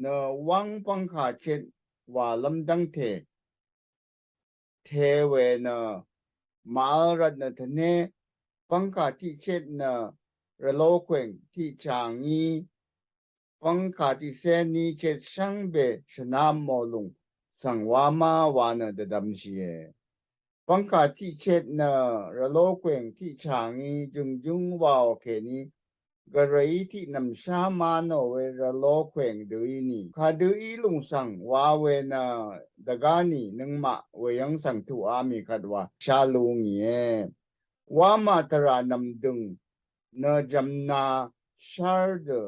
nø wv́ng pv́ngkà chet wàlv́m dv́ngte te we nø màvl rvt nø tvné pv́ngkà tiqchet nø rvló kwèng tiqchàngí bvngkà tiqcé ní chet shvngbe shvnamò lùng svng wá má wa nø dvdvmshìe. Bvngkà tiqchet nø rvló kwèng tiqchàngí jø̀ngjǿng wàò kèní gvrayí tiqnv̀mshá má nò we rvló kwèng dø í nì. Kadø í lùng svng wa we nø dvgá nì nøngmaq weyv́ng svng tuqá mì kvt wa shá lú ngìe. Wá mà tvrà nv̀mdø̀ng nø jv̀mna shár dø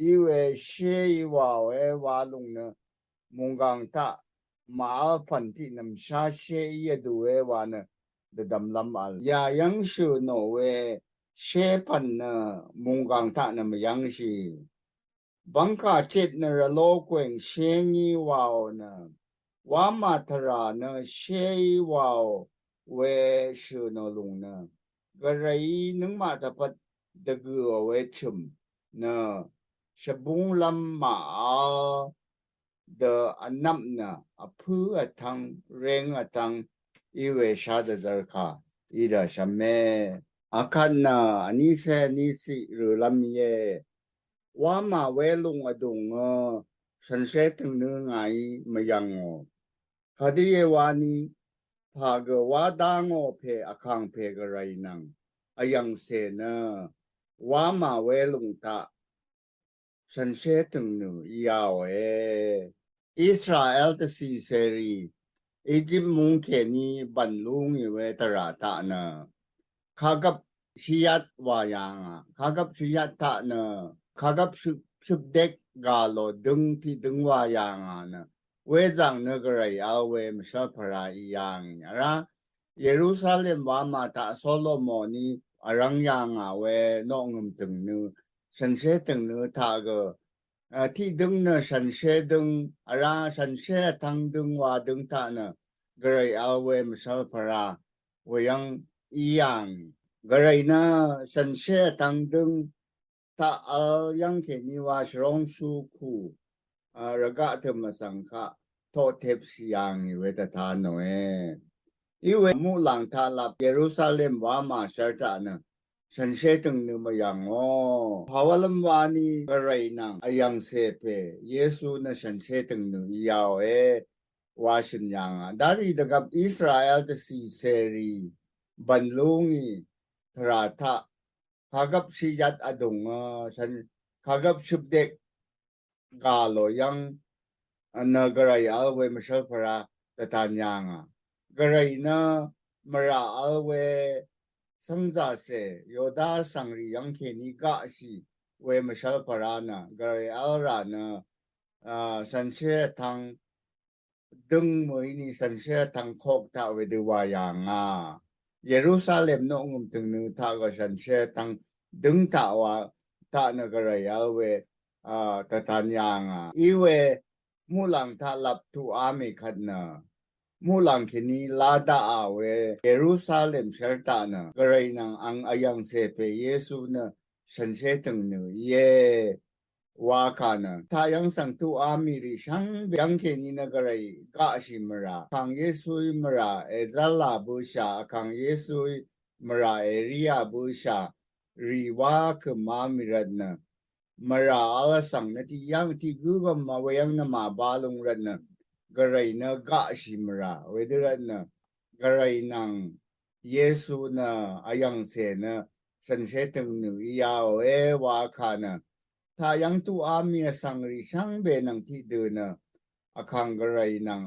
í we shé í wàòe wa lùng nø mùnggàng taq màvl pv̀n tiqnv̀mshá shé í vdùe wa nø dvdvmlv́m vl. Yà yv́ngshø̀ nò we shé pv̀n nø mùnggàng taq nø mvyv́ngshì. Bvngkà chet nø rvló kwèng shé ngí wàò nø wá mà tvrà nø shé í wàò we shø̀ nò lùng nø gvrayí nøngmaq dvpvt dvgø̀ò we chø̀m nø shvbúnglv́m màvl dø vnvp nø vpǿ vtvng reng vtvng í we shá dvzv́r kà í dvshvme. Akvt nø vnícé vníciq rølv́m íe. Wá mà welùng vdùngø shànshér tø̀ngnø ngàí mvyv̀ngò. Kadø íe wani pà gø wá dá ngò pè vkàngpè gvray nvng vyv̀ngcè nø wá mà welùng taq shànshér tø̀ngnø íáòe. Israel dvcì cèrì Egypt mung kèní bv̀n lú ngì we tvrà taq nø kagvp shvyat wà yà ngà. Kagvp shvyat taq nø kagvp shøp shøpdek gà lò døng tiqdøng wà yà ngà nø wezàng nø gvray vl we mvshv́lpvra í yà ngì. Vrá Yerusalem wá mà taq Solomoni vrv́ng yà ngà we noqngø̀m tø̀ngnø shànshér tø̀ngnø taq gø tiqdøng nø shànshér døng vrá shànshér vtvng døng wa døng taq nø gvray vl we mvshv́lpvra weyv́ng í yà ngì. Gvray nø shànshér vtvng døng taq vl yv́ng kèní wa shvrong shú kù rvgaq tø̀m vsvng kaq toqtepshì yà ngì we dvta nòe. Í we muqlàng taq lap Yerusalem wá mà shv́r taq nø shànshér tø̀ngnø mvyv̀ngò. Pàwálv́m wani gvray nvng vyv̀ngcè pè Yesu nø shànshér tø̀ngnø íáòe wa shø̀n yà ngà. Darì dvgvp Israel dvcì cèrì bv̀n lú ngì tvrà taq kagvp shvyat vdùngø shàn kagvp shøpdek gà lò yv́ng nø gvray vl we mvshv́lpvra dvtan yà ngà. Gvray nø mvrà vl we cv́ngzàcè Yoda vsvngrì yv́ng kèní gaqshì we mvshv́lpvra nø gvray vl rà nø shànshér vtvng døng mø̀í ni shànshér vtvng kok taq wedø wà yà ngà. Yerusalem noqngø̀m tø̀ngnø taq gø shànshér vtvng døng taq wa taq nø gvray vl we dvtan yà ngà. Í we muqlàng taq lap tuqá mì kvt nø muqlàng kèní lá daqà we Yerusalem shv́r taq nø gvray nvng ang vyv̀ngcè pè Yesu nø shànshér tø̀ngnø íe wa kà nø taq yv́ng svng tuqá mì rì shvngbe yv́ng kèní nø gvray gaqshì mvrà Vkàng Yesuí mvrà Ezra bøshà Vkàng Yesuí mvrà Eria bøshà rì wá kø̀má mì rvt nø mvrà vl vsvng nø tiqyv́ng tiqgǿ gv̀m vweyv́ng nø màba lung rvt nø gvray nø gaqshì mvrà wedø rvt nø gvray nvng Yesu nø vyv̀ngcè nø shànshér tø̀ngnø íáòe wa kà nø taq yv́ng tuqá mì vsvngrì shvngbe nvng tiqdø nø Vkàng gvray nvng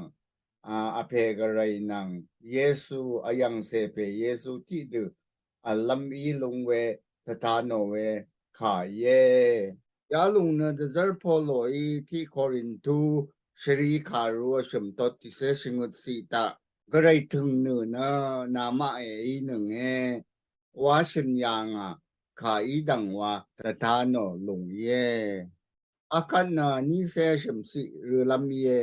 a, vpè gvray nvng Yesu vyv̀ngcè pè Yesu tiqdø vllv́m í lung we dvta nò we kà íe. Yalung nø dvzv́r Poloí tiq Korintu shvrì kàru vshø̀m tot tiqcé shvngøt ciq taq gvray tø̀ngnø nø namaq èínønge wa shø̀n yà ngà kà í dv̀ng wa dvta nò lùng íe. Akvt nø vnícé vshø̀m ciq rølv́m íe.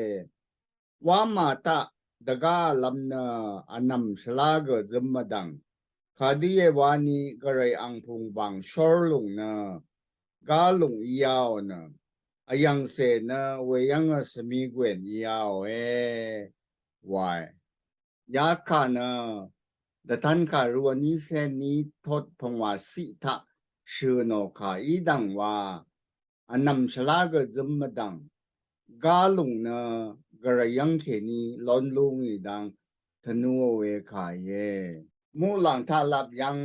Wá mà taq dvgá vlv́m nø vnv̀m shvlá gø zǿm vdv̀ng. Kadø íe wani gvray angpung bàng shór lùng nø gá lùng íáò nø vyv̀ngcè nø weyv́ngø svmigwèn íáòe wae. Yakà nø dvtankà ruq vnícé ní tot pvngwà ciq taq shø̀ nò kà í dv̀ng wa vnv̀m shvlá gø zøm mvdv̀ng gálùng nø gvray yv́ng kèní lón lú ngì dang tvnúò we kà íe. Muqlàng taqlap yv́ng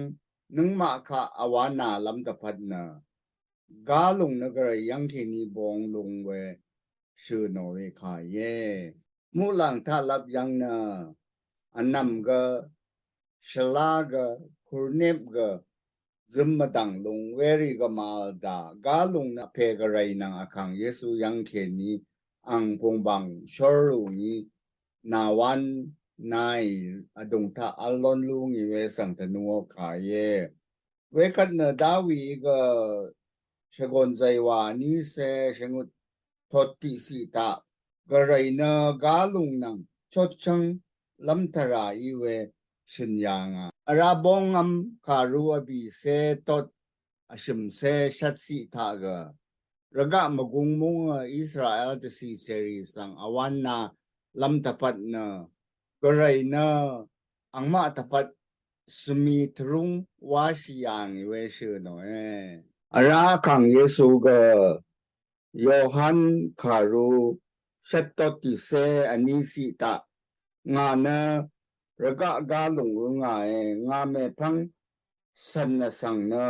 nøngmaq kaq vwá nà lv́m dvpvt nø gálùng nø gvray yv́ng kèní bong lung we shø̀ nò we kà íe. Muqlàng taqlap yv́ng nø vnv̀m gø shvlá gø kurnep gø zøm mvdv̀ng lung werì gø màvl dà gálùng nø vpè gvray nvng vkàng Yesu yv́ng kèní ang pùngbàng shór rù ngí nàwán naì vdùng taq vl lón lú ngì we svng tvnúò kà íe. Wekvt nø Dawi gø shvgòn zàywà nícé shvngøt tot tiqciq taq gvray nø gálùng nvng chotchv́ng lv́m tvrà í we shø̀n yà ngà. Vrá bóngvm kàrú vbìcé tot vshø̀mcé shvtciq taq gø rvgaq mvgung múngø Israel dvcì cèrì svng vwán nà lv́m dvpvt nø gvray nø angmaq dvpvt svmi tvrúng wáshì yà ngì we shø̀ nòe. Vrá vkàng Yesu gø Yohan kàrú shvt tot tiqcé vní ciq taq ngà nø rvgaq gálùng gø ngàe, ngà mèpv́ng cv̀n vsvng nø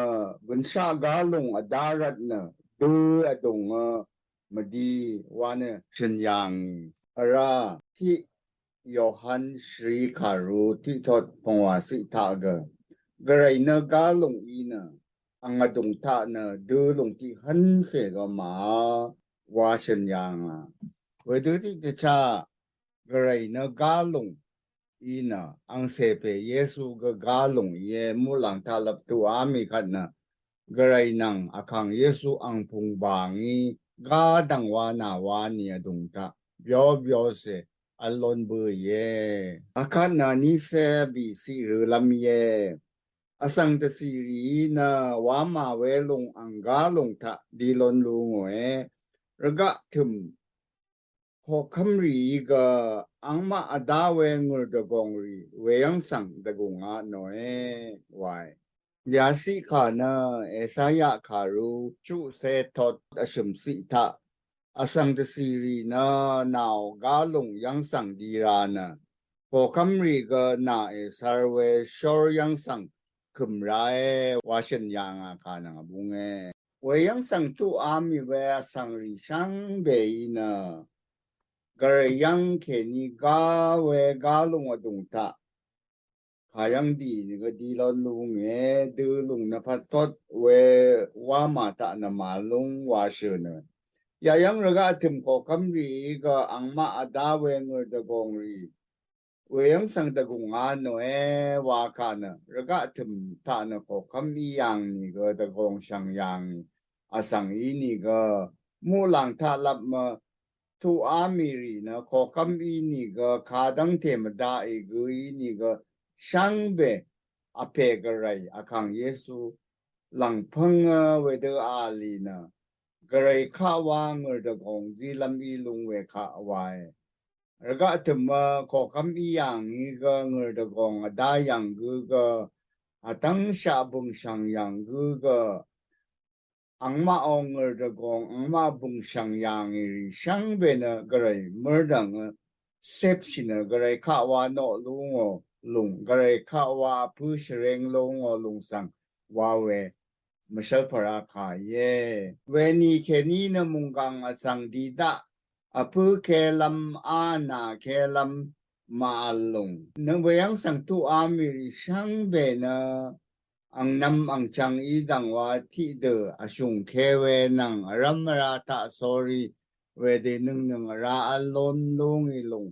gønshaq gálùng vdá rvt nø dø vdùngø mvdi wa nø shø̀n yà ngì. Vrá tiq Yohan shvri kàrú tiq tot pvngwà ciq taq gø gvray nø gálùng í nø ang vdùng taq nø dø lùng tiq hv́ncè gø màvl wa shø̀n yà ngà. Wedø tiq dvchá gvray nø gálùng í nø angcè pè Yesu gø gálùng íe. Muqlàng taqlap tuqá mì kvt nø gvray nvng vkàng Yesu ang pùngbàng í gá dv̀ng wa nà wa nì vdùng taq byó byócè vl lón bø̀ íe. Akvt nø nícé vbìciq rø lv́m íe. Vsvng dvcìrìí nø wamà we lùng ang gálùng taq di lón lú ngòe. Rvgaq tø̀m koqkv́mrìí gø angmaq vdá we ngø̀r dvgòngrì weyv́ng svng dvgùngá nòe wae. Yaciq kà nø Esaya kàrú chuqcé tot vshø̀m ciq taq vsvng dvcìrì nø nàò gálùng yv́ng svng di ra nø koqkv́mrì gø nà èsvr we shór yv́ng svng kø̀m rae wa shø̀n yà ngà kà nvng vbúnge. Weyv́ng svng tuqá mì we vsvngrì shvngbeí nø gvray yv́ng kèní gá we gálùng vdùng taq kàyv́ng dì nìgø di lón lúnge. Dø lùng nø pvt tot we wamà taq nø màvl lúng wa shø̀ nø yayv́ng rvgaq tø̀m koqkv́mrìí gø angmaq vdá we ngø̀r dvgòngrì weyv́ng svng dvgùngá nòe wa kà nø rvgaq tø̀m taq nø koqkv́m í yà ngì nìgø dvgòng shv̀ng yà ngì vsvng í nìgø muqlàng taqlap mø tuqá mì rì nø koqkv́m í nìgø kadv́ngte mvdaqì gø í nìgø shvngbe vpè gvray vkàng Yesu lv̀ngpv́ngø wedø a lì nø gvray kaq wa ngø̀r dvgòng zílv́m í lúng we kaq wae. Rvgaq tø̀mø koqkv́m í yà ngì gø ngø̀r dvgòng vdá yv̀ng gø gø vdv́ngshaq bø̀ngshv̀ng yv̀ng gø gø angmaq ò ngø̀r dvgòng angmaq bø̀ngshv̀ng yà ngì rì shvngbe nø gvray mørdv̀ngø sepshì nø gvray kaq wa noq lú ngò lùng gvray kaq wa vpǿ shvréng lú ngò lùng svng wa we mvshv́lpvra kà íe. Weni kèní nø mùnggàng vsvng di daq vpǿ kelv́m á nà kelv́m màvl lùng nø weyv́ng svng tuqá mì rì shvngbe nø angnvm angchvng í dv̀ng wa tiqdø vshùng ke we nvng vrv́m vrá taq sórí wedø nøngnøng vrá vl lón lú ngì lùng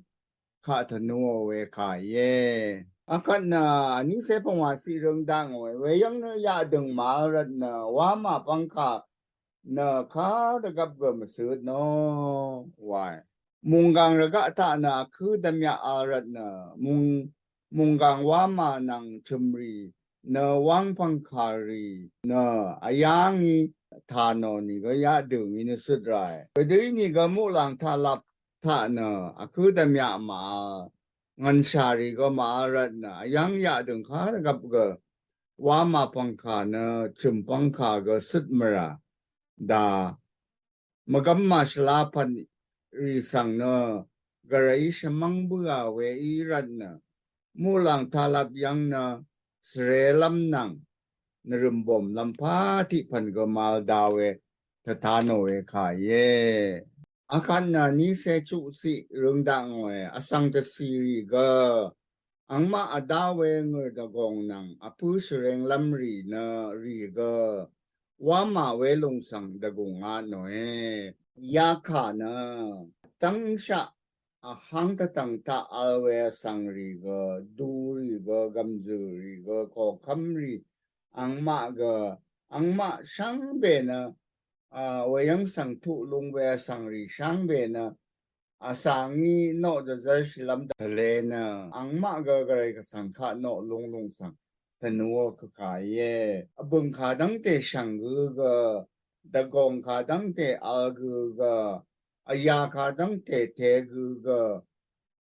kaq tvnúò we kà íe. Akvt nø vnícé pvngwà ciq røng daq ngòe. Weyv́ng nø yaqdø̀ng màvl rvt nø wamà pvngkà nø kadvgvp gø mvcøt nò wae. Mùnggàng rvgaq taq nø vkǿ dvmyaq vl rvt nø mùng mùnggàng wamà nvng chø̀mrì nø wáng pvngkàrì nø vyá ngí tà nò nìgø yaqdø̀ng í nø cøt rae. Wedø í nìgø muqlàng taqlap taq nø vkǿ dvmyaq màvl ngv̀nshà rì gø màvl rvt nø vyáng yaqdø̀ng kadvgvp gø wamà pvngkà nø chø̀m pvngkà gø søt mvrà dà mvgvm màshvla pvn rì svng nø gvrayí shvmv́ng bǿà we í rvt nø muqlàng taqlap yv́ng nø svrelv́m nvng nvrø̀m bòmlv́m pà tiq pvn gø màvl da we tvta nò we kà íe. Akvt nø vnícé chuqciq røng dakngòe. Vsvng dvcìrì gø angmaq vdá we ngø̀r dvgòng nvng vpǿ shvrenglv́m rì nø rì gø wamà welùng svng dvgùnga nòe. Yakà nø dv́ngshaq vháng dvtv̀ng taq vl we vsvng rì gø, du rì gø, gv̀mzø̀ rì gø, koqkv́m rì, angmaq gø, angmaq shvngbe nø a weyv́ng svng tuq lung we vsvng rì shvngbe nø vsvng í noq dvzv́rshìlv́m dvle nø angmaq gø gvray gvsvng kaq noq lung lùng svng tvnuò kvka íe. Vbø̀ng kà dv́ngte shv̀ng gø gø, dvgòng kà dv́ngte vl gø gø, vyà kà dv́ngte te gø gø,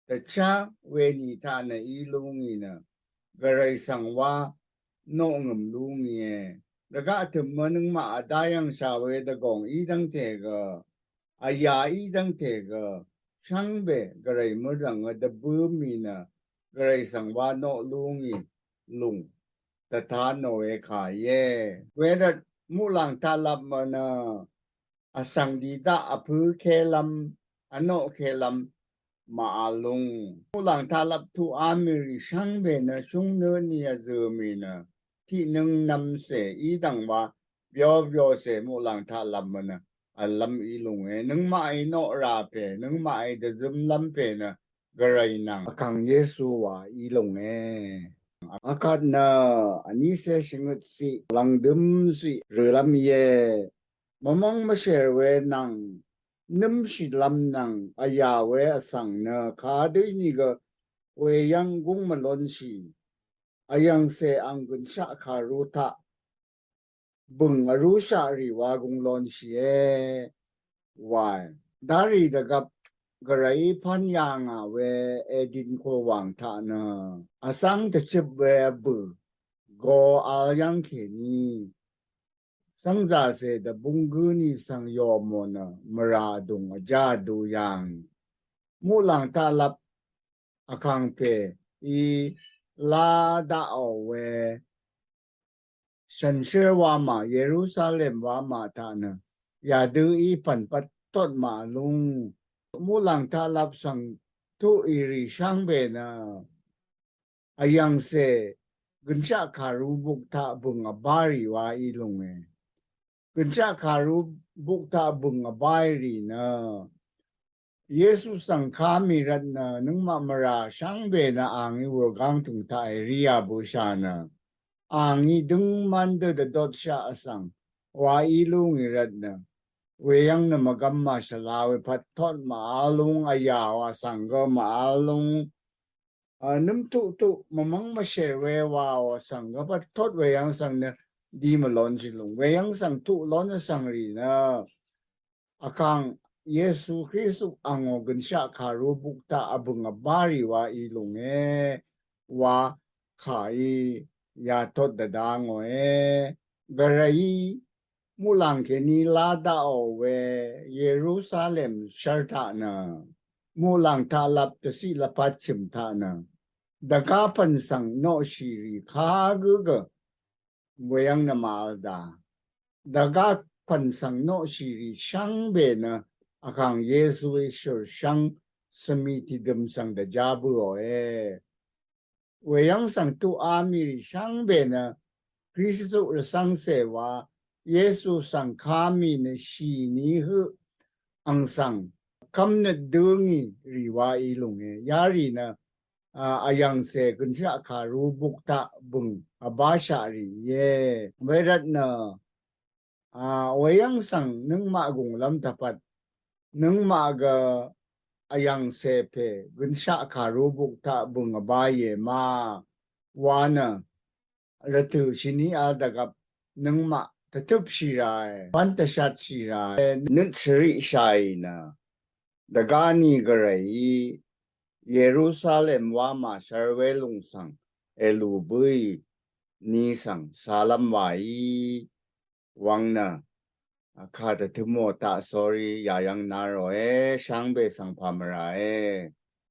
dvchá we nì taq nø í lúngì nø gvray svng wá noq ngø̀m lúngìe. Dvgaq tø̀m nø nøngmaq vdá yv̀ngshà we dvgòng í dv́ngte gø, vyà í dv́ngte gø shvngbe gvray mørdv̀ng dvbǿ mì nø gvray svng wá noq lúngì lùng dvta nòe kà íe. Wervt muqlàng taqlap mø nø vsvng dì daq vpǿ kelv́m, vnoq kelv́m màvl lung. Muqlàng taqlap tuqá mì rì shvngbe nø shúng nø ni vzø̀ mì nø tiqnøng nvmcè í dv̀ng wa byo byocè muqlàng taqlap mø nø vlv́m í lùnge. Nøngmaqí noq rà pè, nøngmaqí dvzømlv́m pè nø gvray nvng vkàng Yesu wa í lùnge. Akvt nø vnícé shvngøtciq lv̀ngdømciq rølv́m íe. Mvmv́ng mvshèr we nvng nǿmshìlv́m nvng vyà we vsvng nø kadø ínìgø weyv́ng gúng mvlonshì. Vyv̀ngcè ang gønshaq kàru taq bø̀ng vrúshaq rì wa gúng lonshìe wae. Darì dvgvp gvrayí pán yà ngà we èdin kulwàng taq nø vsvng dvchøp we vbø̀ go vl yv́ng kèní svngzàcè dvbung gǿ ni svng yòmò nø mvrà vdùng vjá vdu yàngì. Muqlàng taqlap vkàngpè í lá daqò we shànshér wamà Yerusalem wamà taq nø yadø í pv̀n pvt tot màvl lúng. Muqlàng taqlap svng tuq í rì shvngbe nø vyv̀ngcè gønshaq kàru buk taq bø̀ng vbá rì wa í lùnge. Gønshaq kàru buk taq bø̀ng vbá í rì nø Yesu svng ká mì rvt nø nøngmaq mvrà shvngbe nø angí wurgáng tø̀ng taq èrí a bøshà nø angí døngman dø dvdotshaq vsvng wa í lúngì rvt nø weyv́ng nø mvgvm màshvla we pvt tot màvl lúng, vyà wa svng gø màvl lúng. A, nǿm tuqtuq mvmv́ng mvshèr we wa wa svng gvpvt tot weyv́ng svng nø di mvlonshì lúng. Weyv́ng svng tuq lón vsvng rì nø vkàng Yesu Kristu angò gønshaq kàru buk taq vbø̀ng vbá rì wa í lùnge wa kà í yatot dvdá ngòe. Gvrayí muqlàng kèní lá daqò we Yerusalem shv́r taq nø muqlàng taqlap dvciq lvpat chø̀m taq nø dvgá pv̀n svng noqshì rì kagǿ gø weyv́ng nø màvl dà. Dvgá pv̀n svng noqshì rì shvngbe nø vkàng Yesuí shø̀rshv́ng svmi tìdøm svng dvjá bøòe. Weyv́ng svng tuqá mì rì shvngbe nø Kristu rvcv́ngcè wa Yesu svng ká mì nø shì ní høq ang svng kv́mnøt dǿngì rì wa í lùnge. Yarì nø a, vyv̀ngcè gønshaq kàru buk taq bø̀ng vbáshaq rì íe. Wervt nø a, weyv́ng svng nøngmaq gùnglv́m dvpvt nøngmaq gø vyv̀ngcè pè gønshaq kàru buk taq bø̀ng vbá íe ma wa nø rvtø̀ shìní vl dvgvp nøngmaq dvtøpshì ràe, pv́n dvshatshì ràe, nøt shvriqshàì nø dvgá ni gvrayí Yerusalem wamà shv́r welùng svng èlù bǿì. ni svng salvm waí wvng nø, a, kadvtømò taq sórí yayvng naròe, shvngbe svng pà mvràe.